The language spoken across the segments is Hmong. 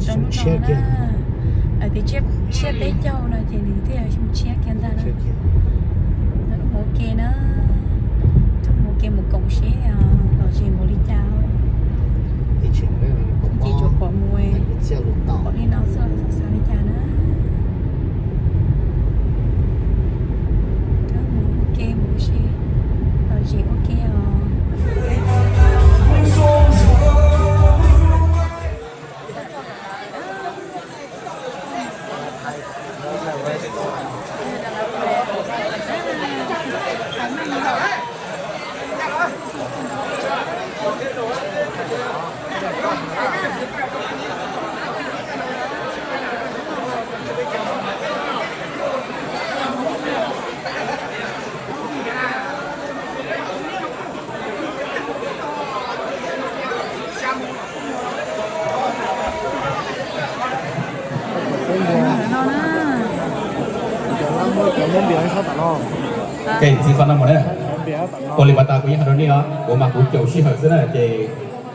Lub no na, lawv tias tshiab peb caug no ces nws thiaj yog xyoo tshiab kiag ntag na. Wb mus ua ke na, wb mus ua ke mus koom seb lom zem npaum li cas. Ces tsuas pom mus pom li no xwb los xav xav li cas na. Wb mus ua ke mus seb lom zem ua ke os. Ces txiv qhov no mus na, ua li pas tas kuv yeej hais rau nej os, kuv mas kuv caum sij hawm xwb na, ces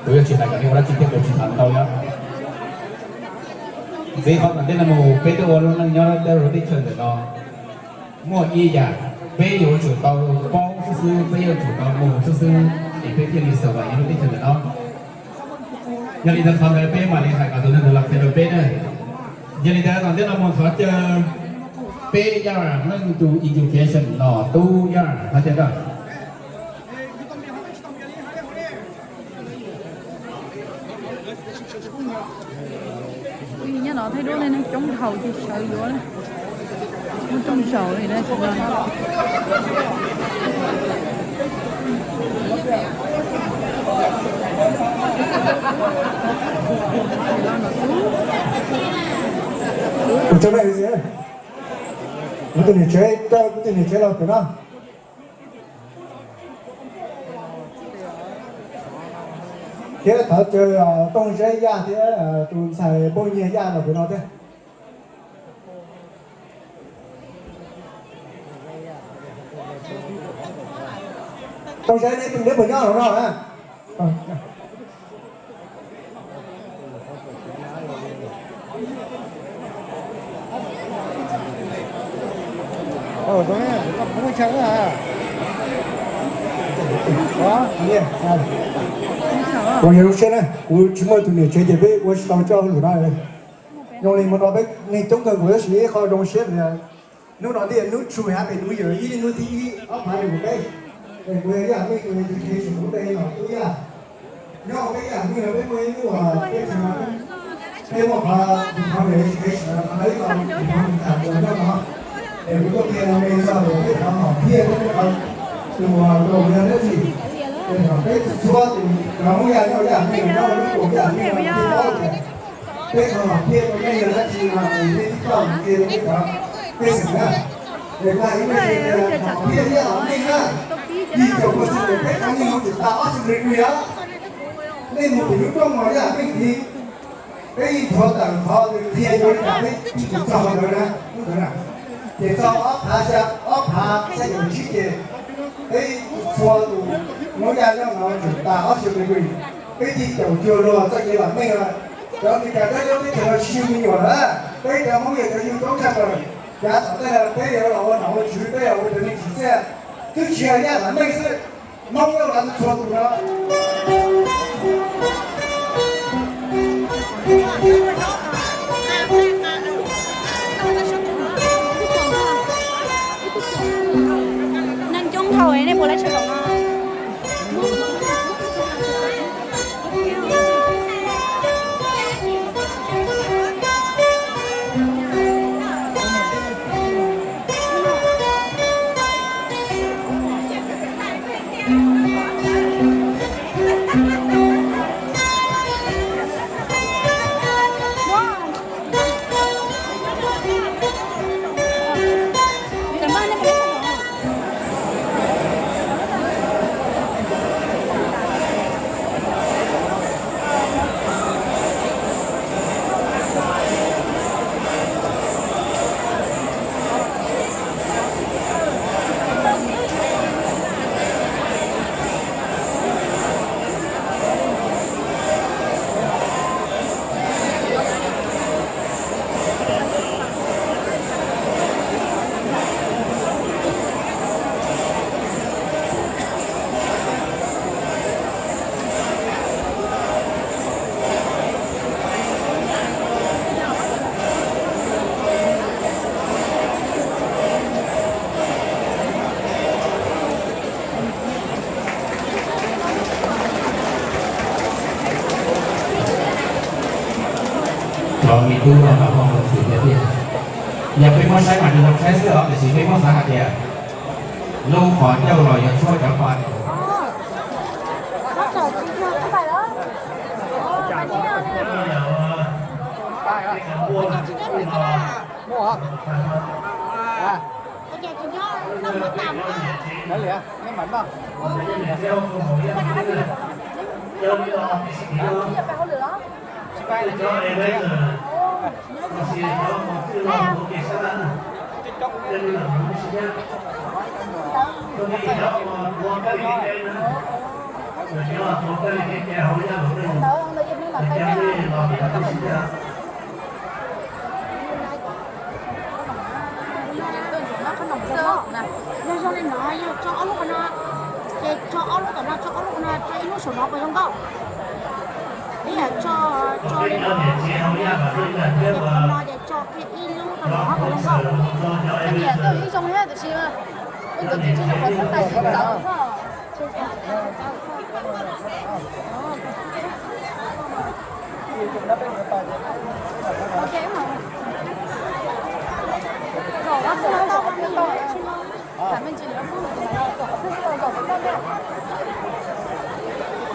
kuv yuav tsis hais kom nej ua dab tsi thiab kuv tsis tham ntau li. Ntxiv qhov tom ntej no mus peb tuaj ua lub neej nyob rau teb chaws ntawm no, muaj ib yam peb yuav tsum tau paub xwb xwb, peb yuav tsum tau mus xwb xwb, es peb thiaj li survive nyob lub teb chaws ntawm no. Yog li ntawd qhov ntawd peb mam li hais kom tus neeg ntawd los qhia rau peb na. Yog li ntawd tom ntej no mus thov caw peb yam neeg tus education los tub yam thov caw na. Nyob no thaij duab nej neeg coob dhau ces sawv yuav muaj rooj zaum li na. Kuv tus niam tsev, kuv tus niam tsev los pem no. Thiab thov caw Tooj Zeb Yaj thiab tus ntxhais Npauj Nyiag Yaj los pem no thiab. Tooj Zeb, neb puas nyob hauv no na? Kuv yog zoo siab na, kuv tsis muaj tus niam tsev ces peb ua tsis tau coj hauj lwm no. Zoo li hmo no peb neeg coob kawg nkaus tab sis ib qho zoo siab tias hnub no thiaj hnub tshua happy new year, ib hnub thib ib ob phav nees nkaum peb. Es kuv yog Yaj Meej, kuv yog tus tsev tsis kuv tej no kuj Yaj. Nyob hauv peb Yaj Meej no peb muaj ib hnub peb tsev, peb muaj qhov tus qhov education, qhov ib qho tus qhov nws tham uas nyob no. Es kuv tuaj qhia no me txog peb qhov hom phiaj thiab peb qhov tus uas rau yog dab tsi. Es peb txhua tus cov Hmoob Yaj nyob Yaj Meej no nyob lub koom Yaj Meej no thiaj paub tias peb qhov hom phiaj rau nej yog dab tsi no es nej tib toj qhia rau peb cov pej xeem na. Es kuv hais ib pliag tias hom phiaj Yaj Meej na, yim caum percent peb qhov niag hauv tseem tas ob txhiab degree os. Nej mus tim lub rooj no Yaj Meej tid, peb yeej nthuav tawm qhov nws qhia yuav li cas peb yeej mus txog qhov ntawd na, lub ntawd na. Ces txog ob phav xya, ob phav xya caum tsib ces peb txhua tus Hmoob Yaj nyob no tseem tas ob txhiab degree, peb thiaj caum cuag luag txoj kev vam meej no. Cov Amelikas dab laug teb chaws no tsis yug me nyuam lawm, peb cov Hmoob yog cov yug coob tshaj plaws. Yav tom ntej no peb yuav los ua nom ua tswv, peb los ua cov neeg tsim txiaj, twb tsis yog Yaj Meej xwb, Hmoob Yaj los txhua tus no. Neeg coob dhau, nej puas laib sawv daws no? Cov me tub no mas muaj peev xwm tiag tiag. Yog peb muab saib mas nws zoo saib xwb os, tiam sis peb muab xav hais tias lub qhov ncauj los yog tshuab cov pa. Yog zoo li no, yog tso ob lub qhov no, ces tso ob lub tom no, tso ob lub qhov no, tso ib lub saum no puas zoo nkauj? Ib yam tso, tso li no, qhov no ces tso kiag ib lub rau no puas zoo nkauj? Ib zoo thiab tiam sis mas, ua ntawd ces tsis zoo qhov xab tais tsis txawv.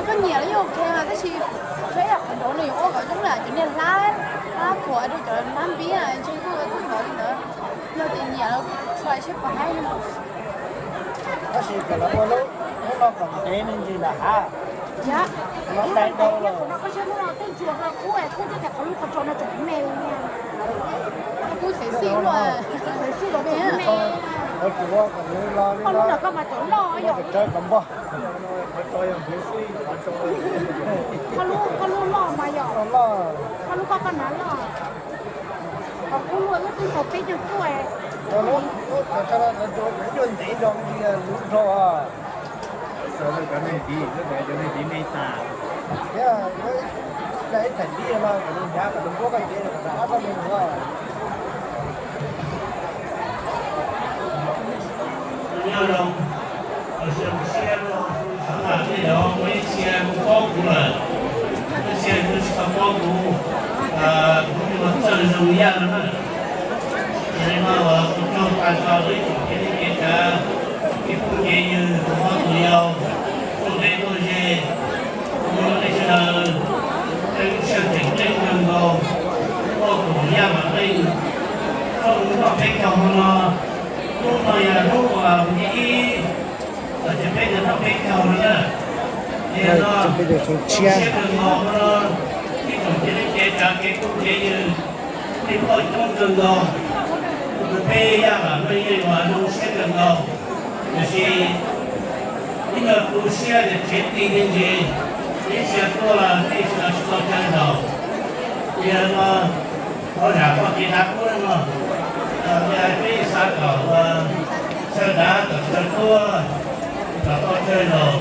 Koj nyiam los yeej ok mas tab sis tshuav ib yam qhov nraud nws yuav ua kom zoo li cov niag hlab, hlab khuam rau cov hlab npib na, ntshe kuj ua tau li ntawd. Yog tias nyiam los try seb puas haib. Tab sis kom lawv ua lub, lub no kom ntev me ntsis ntawm hav. Yog, no dai ntau lawm. Koj saib lub no tej ntsuag ho kub, kub twb tias qhov lub qhov tsos no tseem me li. Kub xev xij luaj, xev xij los tseem me. Koj lub ntawm koj mas cov loj yom. Koj lub, koj lub loj mas yom. Koj lub koj koj hnav loj. Qhov kub luaj wb twb xaws peb caug cuaj. Cov ntev nrog lub nrog. Cov neeg tiv, cov neeg tiv me tas. Thiab, ib thaim ntij no kom nws hnyav kom nws muab koj cev kom rov qab koj mus. Nyob zoo, sawv daws, muaj ib txhia kuj paub kuv lawm, ib txhia kuj tsis tau paub kuv, kuv ua txawj zoo yaj no na. Yog li no uas kuv cog tas tso rau ib tsoom kwv tij neej tsa, ib phooj ywg, tus hlob tus yau, tuaj deb tuaj ze, kuv ua nej sawv daws, peb sawv tseem ceeb kawg nkaus, tuaj koom Yaj Vam Leej, tuaj mus noj peb caug hmo no. Hnub no yog hnub uas hnub ib, los ces peb yuav noj peb caug no na. Ces no, siab kawg nkaus no, ib tsoom kwv tij neej tsa, kev phooj kev ywg, nej tuaj coob kawg nkaus, kuv peb Yaj Vam Leej yeej ua zoo siab kawg nkaus. Tiam sis ib nyuag tu siab tias tsev ti me ntsis, ib txhia tuaj los nej sawv daws tsis tau caw ntaus. Yog no, thov zam txoj kev dav kub no, peb xav kom ua chaw dav kom sawv daws tuaj, kom tau chaw zaum.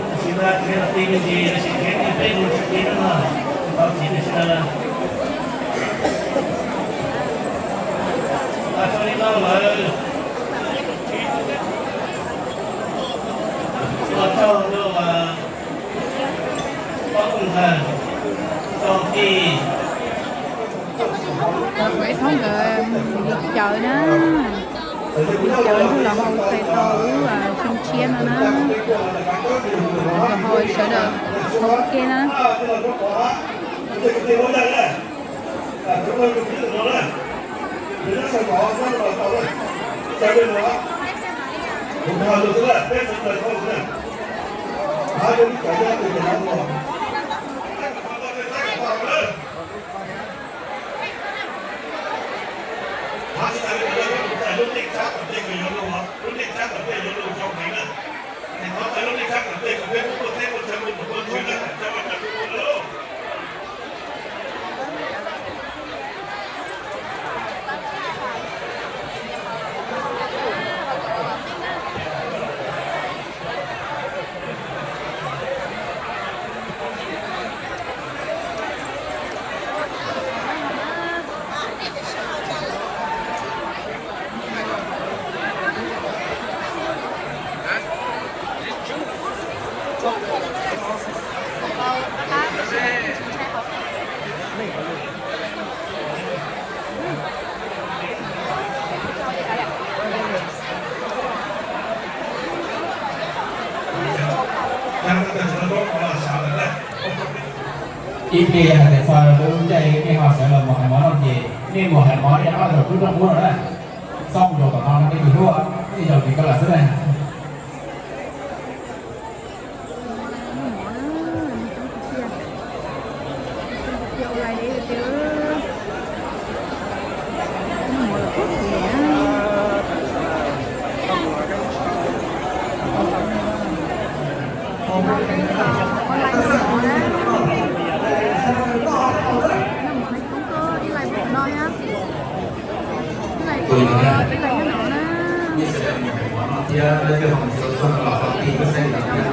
Tab sis mas tsev ti me ntsis, tab sis tsev ti peb mus tsis ti no, thov txim nej sawv daws. Mas txog li no lawm, ua tsaug rau pab ntxawg, rau tij. Kuv ib txhab nkawd mus yug cawv na, yug cawv ntuj los hau txais tau lub xyoo tshiab no na, ho sawv daws ua ke na. Ib pliag hais tias txog lub caij nej ho sawv los mus hais mov no ces nej mus hais mov ib ob zaug rub rooj ub no na. Txhob mus zaum tom no no, nej tus hlub, nej zaum tim ko lawm xwb na. Thiab leej twg ho mus xyuas txog los qhov twg kuj xeeb tias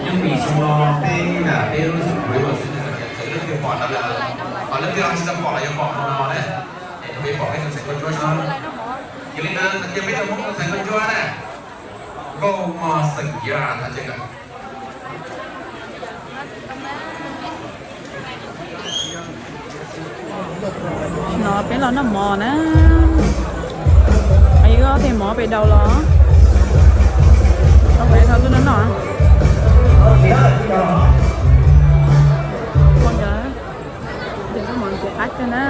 nyob vim xyoo no peb yam peb lub xeem Hmoob ua txwv txawm leej twg pom no lawm, ho leej twg ho tsis tau pom los yuav pom no na, es peb pom peb tus ntxhais nkauj ntsuab no. Yog li ntawd tias peb cov Hmoob tus ntxhais nkauj ntsuab na, nkauj mos xeem Yaj thov caw kawm. No peb los noj mov na. Ib ob tej mov pem daus los. Tau peb tau tuaj noj noj. Ua ntawd, ces tuaj mov ntxiv qab kawg na.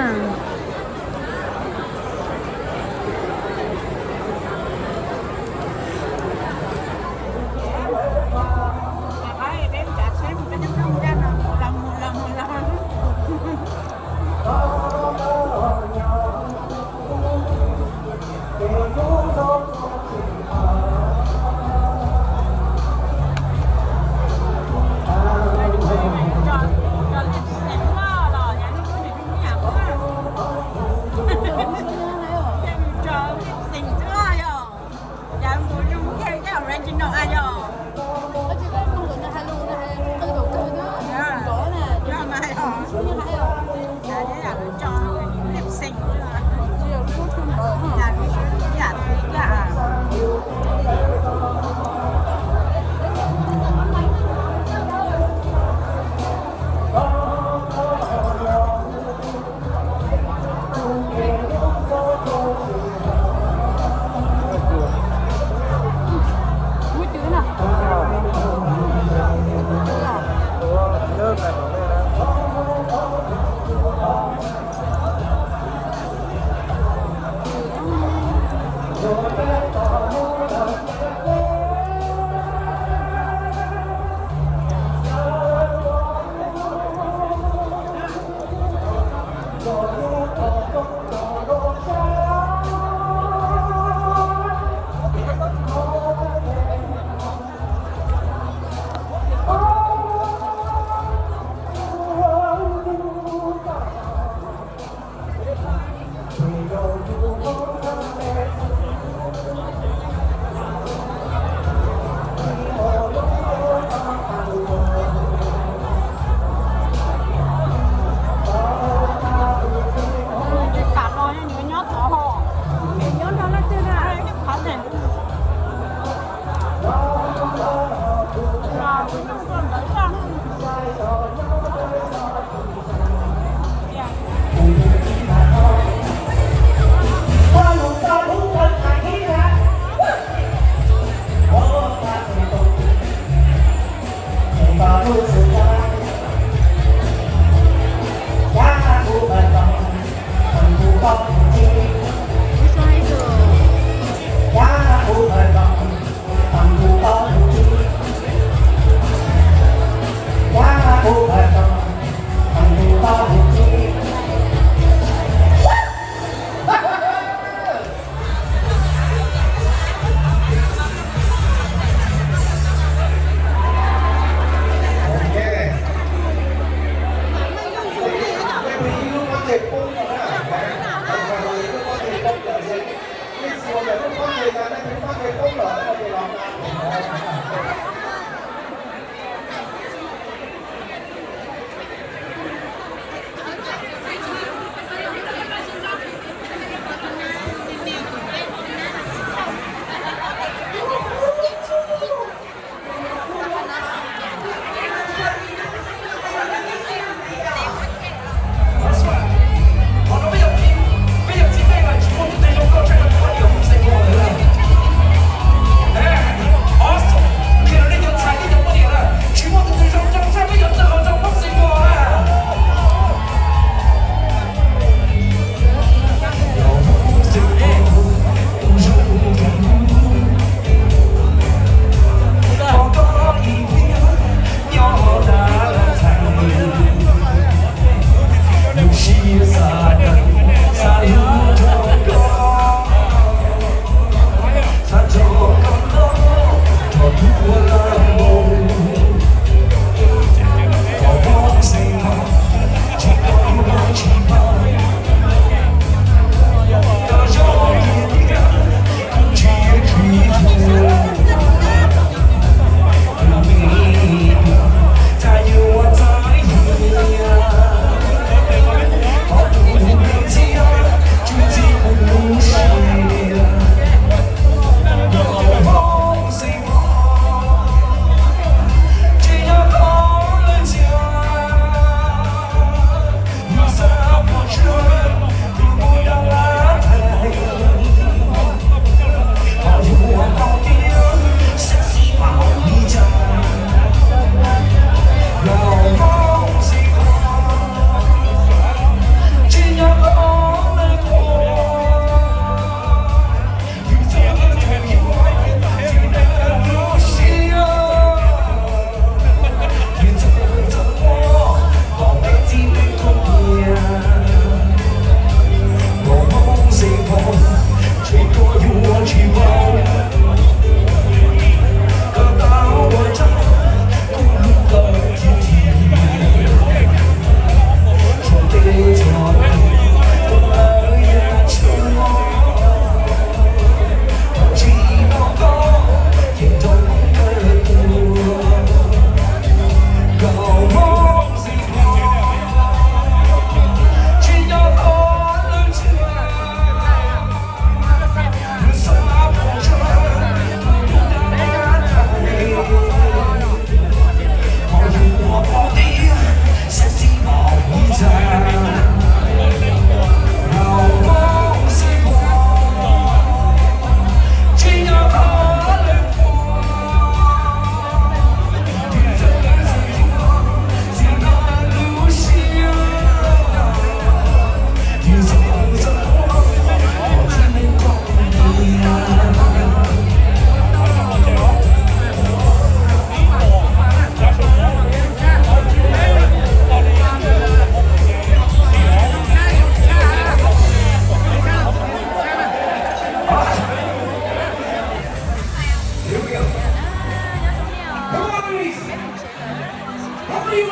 Hopefully, you,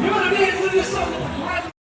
you're gonna be able to do something.